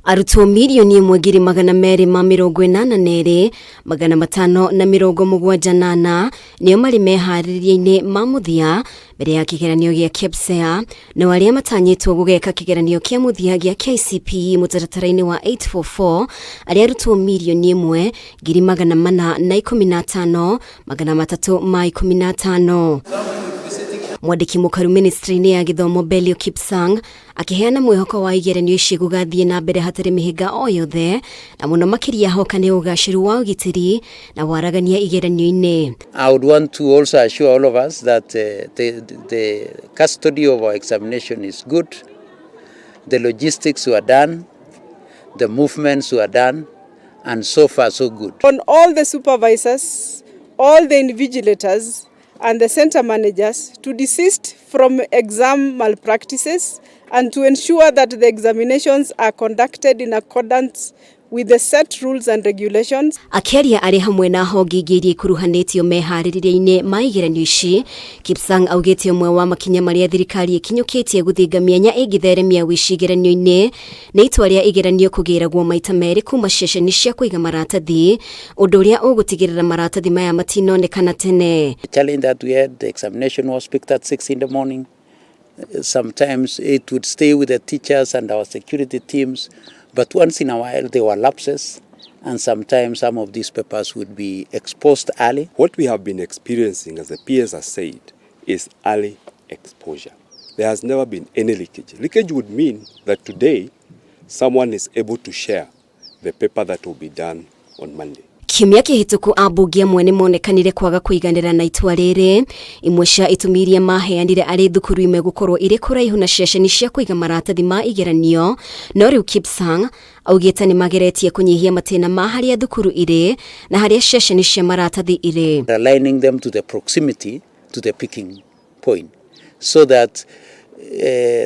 Arutwo 1,282,574 nĩo marĩ meharĩria-inĩ ma mũthia mbere ya kĩgeranio gĩa KPSEA, no arĩa matanyĩtwo gũgeka kĩgeranio kĩa mũthia gĩa KCPE mũtaratara-inĩ wa 844 arĩa arutwo 1,415,315. Mwandĩki mũkaru ministry-inĩ ya gĩthomo Belio Kipsang akĩheana mwĩhoko wa igeranio ici gũgathiĩ na mbere hatarĩ mĩhĩnga o yothe, na mũno makĩria hoka nĩ ũgacĩru wa ũgitĩri na waragania igeranio-inĩ. I would want to also assure all of us that the custody of our examination is good. The logistics were done, the movements were done, and so far so good. On all the supervisors, all the invigilators, and the center managers to desist from exam malpractices and to ensure that the examinations are conducted in accordance with the set rules and regulations. Akĩaria arĩ hamwe na honge ingĩ iria ikuruhanĩtio meharĩrĩria-inĩ ma igeranio ici, Kipsang augĩte ũmwe wa makinya marĩa thirikari ĩkinyũkĩtie gũthinga mĩanya ĩngĩtheremia ũici igeranio-inĩ nĩ itua rĩa igeranio kũgĩragwo maita merĩ kuma ceceni cia kũiga maratathi, ũndũ ũrĩa ũgũtigĩrĩra maratathi maya matinonekana tene. The challenge that we had, the examination was picked at 6 in the morning. Sometimes it would stay with the teachers and our security teams, but once in a while there were lapses, and sometimes some of these papers would be exposed early. What we have been experiencing, as the PS has said, is early exposure. There has never been any leakage. Leakage would mean that today someone is able to share the paper that will be done on Monday. Kiumia kĩhĩtũku ambunge amwe nĩ monekanire kwaga kũiganĩra na itua rĩrĩ. Imwe cia itũmi iria maheanire arĩ thukuru imwe gũkorwo irĩ kũraihu na ceceni cia kũiga maratathi ma igeranio, no rĩu Kipsang augĩte nĩ mageretie kũnyihia matĩna ma harĩa thukuru irĩ na harĩa ceceni cia maratathi irĩ. Aligning them to the proximity to the picking point so that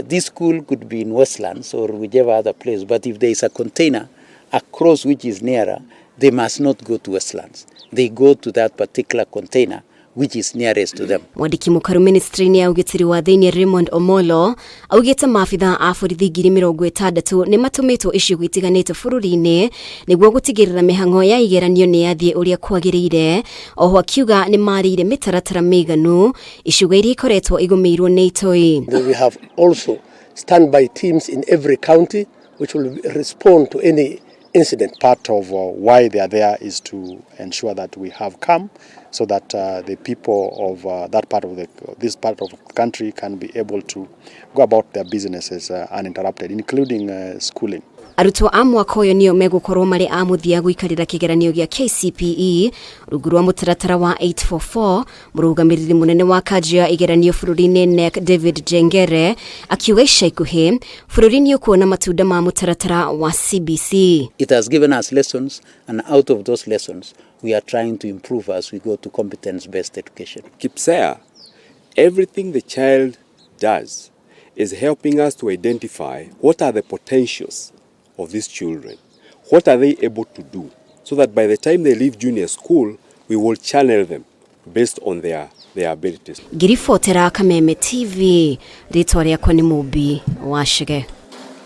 this school could be in Westlands or whichever other place, but if there is a container across which is nearer, they must not go to Westlands. They go to that particular container which is nearest to them. Mwandĩki mũkaru ministry-inĩ ya ũgitĩri wa thĩinĩ Raymond Omolo augĩte maabitha a borithi 60,000 nĩ matũmĩtwo icigo itiganĩte bũrũri-inĩ nĩguo gũtigĩrĩra mĩhang'o ya igeranio nĩ yathiĩ ũrĩa kwagĩrĩire. Oho akiuga nĩ marĩire mĩtaratara mĩiganu icigo iria ikoretwo igũmĩirwo nĩ itoi. We have also standby teams in every county which will respond to any incident. Part of why they are there is to ensure that we have calm so that the people of that part of the this part of the country can be able to go about their businesses uninterrupted, including schooling. Arutwo a mwaka ũyũ nĩo megũkorwo marĩ a mũthia gũikarĩra kĩgeranio gĩa KCPE rungu rwa mũtaratara wa 844. Mũrũgamĩrĩri mũnene wa kanjũ ya igeranio bũrũri-inĩ KNEC David Jengere akiuga ica ikuhĩ bũrũri nĩ ũkuona matunda ma mũtaratara wa CBC. It has given us lessons, and out of those lessons, we are trying to improve as we go to competence-based education. KPSEA, everything the child does is helping us to identify what are the potentials of these children. What are they able to do? So that by the time they leave junior school, we will channel them based on their abilities. Ngĩribotera Kameme TV, rĩtwa rĩakwa nĩ Mũmbi wa Chege.